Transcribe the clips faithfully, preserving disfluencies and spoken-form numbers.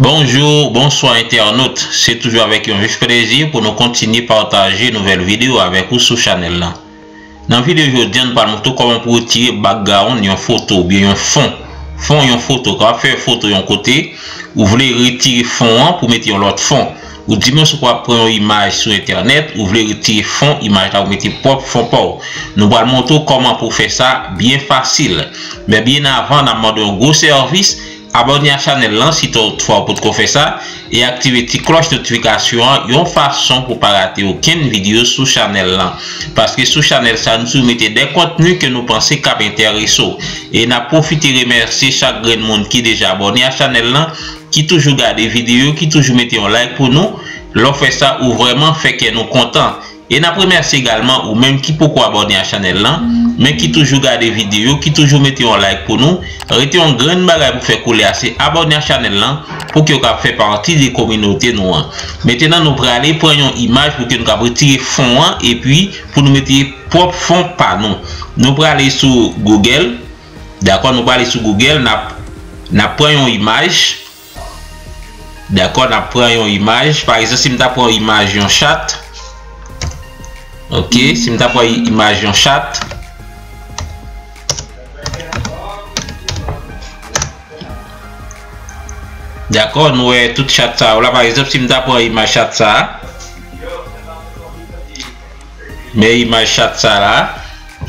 Bonjou, bonswa entènot. Se toujou avèk yon vif plezi pou nou kontinye pataje nouvèl videyo avèk ou sou chanèl lan. Nan videyo jodi a, nou pral montre w kòman pou retire background yon foto oubyen yon fon. Fon yon foto, kan w ap fè foto yon kote, ou vle retire fon an pou mete yon lòt fon. Ou di mwen si w ap pran yon imaj sou entènèt, ou vle retire fon imaj la, ou mete pwòp fon pa w. Nou pral montre w kòman pou w fè sa byen fasil. Men byen avan, n ap mande w yon gwo sèvis, abòne a chanèl lan si toutfwa w potko fè sa, e aktive ti klòch notifikasyon an yon fason pou w pa rate okenn videyo sou chanèl lan. Paske sou chanèl sa, nou toujou mete de kontni ke nou panse k ap enterese w. E n ap pwofite remèsye chak grenn moun ki deja abòne a chanèl lan, ki toujou gade videyo, ki toujou mete yon like pou nou. Lè w fè sa, ou vrèman fè kè nou kontan. E n ap remèsye egalman ou menm ki poko abòne a chanèl lan, men ki toujou gade videyo, ki toujou mete yon like pou nou. Rete yon grenn bagay pou fè koulye a, se abòne a chanèl lan pou ke w kab fè pati de kominote nou an. Mentenan, nou prale pran yon imaj pou ke nou kab retire fon an, epi pou nou mete pwòp fon pa nou. Nou prale sou Google, dakò, nou prale sou Google, n ap, n ap pran yon imaj. Dakò, n ap pran yon imaj. Pa egzanp, si m ta pran yon imaj yon chat. Ok, si m ta pran imaj yon chat. Dakò, nou wè tout chat sa yo la. Pa egzanp, si m ta pran imaj chat sa a. Men imaj chat sa la.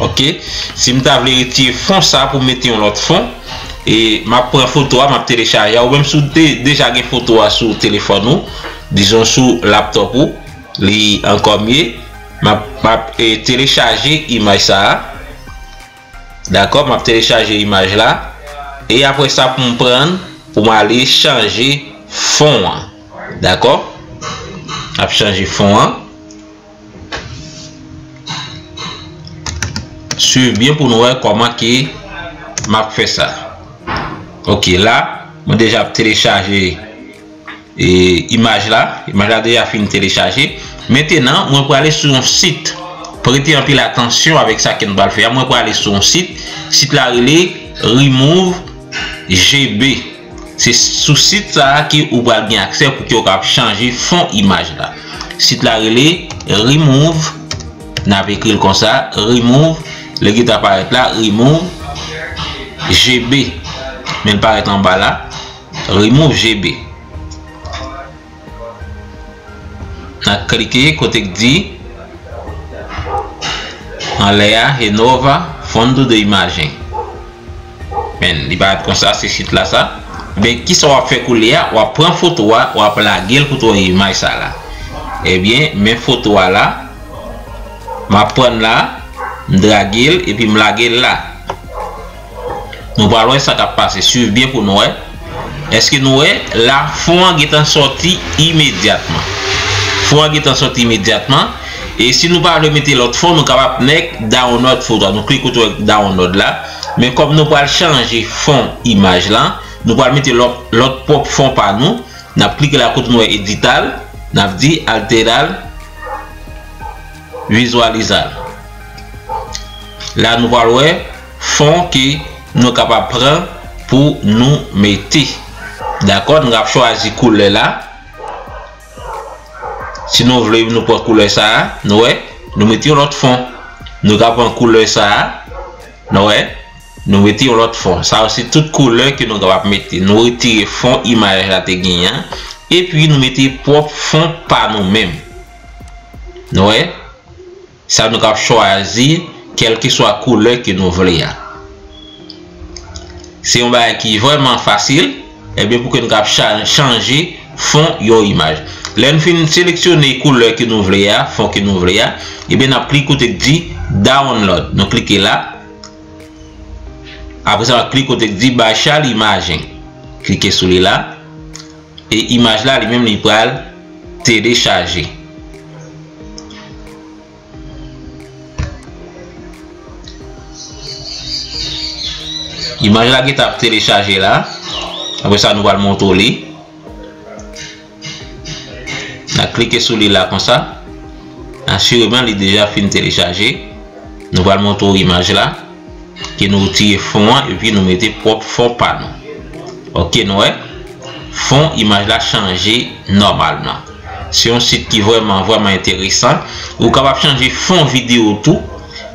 Ok. Si m ta vle retire fon sa pou mete yon lòt fon, e m ap pran foto a, m ap telechaje a. Ou menm si w te deja gen foto a sou telefòn ou, dizon sou laptòp ou, li ankò mye. M ap, m ap, e, telechaje imaj sa a. Dakò, m ap telechaje imaj la. E apre sa, pou m pran, pou m ale chanje fon an. Dakò? M ap chanje fon an. Swiv byen pou nou wè kòman ke m ap fè sa. Ok, la, mwen deja ap telechaje, e, imaj la. Imaj la deja fin telechaje. Mentenan, mwen prale sou yon sit. Prete anpil atansyon avèk sa ke nou pral fè a. Mwen prale sou yon sit. Sit la rele Remove G B. Se sou sit sa a ke ou pral gen aksè pou ke w kab chanje fon imaj la. Sit la rele Remove, n ap ekri l konsa, Remove, li gentan parèt la, Remove G B. Men l parèt anba la, Remove G B. N a klike kote k di anlè a, Renova Fundo de Imagem. Men, li parèt konsa, se sit la sa. Men, kisa w ap fè koulye a? W ap pran foto a, w ap lage l kote w wè imaj sa la. Ebyen, men foto a la. M ap pran l la, m drage l, epi m lage l la. Nou pral wè sa k ap pase. Swiv byen pou nou wè. Èske nou wè? La, fon an gentan sòti imedyatman. Fon an gentan sòti imedyatman. E si nou pa vle mete lòt fon, nou kapab nèk download foto a. Nou klik kote w wè download la. Men kòm nou pral chanje fon imaj la, nou pral mete lòt, lòt pwòp fon pa nou. N ap klike la kote nou wè editar. N ap di alterar, visualizar. La, nou pral wè fon ke nou kapab pran pou nou mete. Dakò, nou ap chwazi koulè la. Si nou vle, nou pran koulè sa a, nou wè, nou mete yon lòt fon. Nou ka pran koulè sa a, nou wè, nou mete yon lòt fon. Sa yo se tout koulè ke nou kapab mete. Nou retire fon imaj la te genyen an, epi nou mete pwòp fon pa nou menm. Nou wè? Sa nou kab chwazi, kèlkeswa koulè ke nou vle a. Se yon bagay ki vrèman fasil, ebyen pou ke nou kab cha-, chanje fon yon imaj. Lè nou fin seleksyone koulè ke nou vle a, fon ke nou vle a, ebyen n ap klik kote k di download. Nou klike la. Apre sa, n ap klik kote k di baixar imagem. Klike sou li la. E imaj la, li menm, li pral telechaje. Imaj la gentan ap telechaje la. Apre sa, nou pral montre w li. N a klike sou li la konsa. Asireman, li deja fin telechaje. Nou pral montre w imaj la. Ke nou retire fon an, epi nou mete pwòp fon pa nou. Ok, nou wè. fon imaj la chanje nòmalman. Se yon sit ki vrèman, vrèman enteresan. Ou kapab chanje fon videyo tou,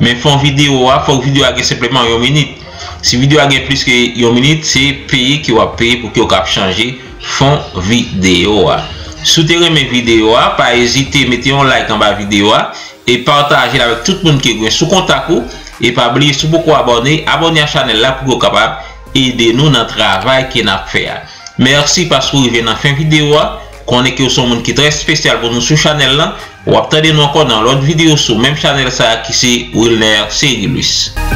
men fon videyo a, fòk videyo a gen senpleman yon minit. Si videyo a gen plis ke yon minit, se peye ke w ap peye pou ke w kab chanje fon videyo a. Si w te renmen videyo a, pa ezite mete yon like anba videyo a e pataje l avèk tout moun ke w gen sou kontak ou. E pa bliye, si w poko abòne, abòne a chanèl la pou ke w kapab ede nou nan travay ke n ap fè a. Mèsi paske w rive nan fen videyo a. Konnen ke w se yon moun ki trè espesyal pou nou sou chanèl lan. W ap tande nou ankò nan lòt videyo sou menm chanèl sa a ki se Wilner Cerilus.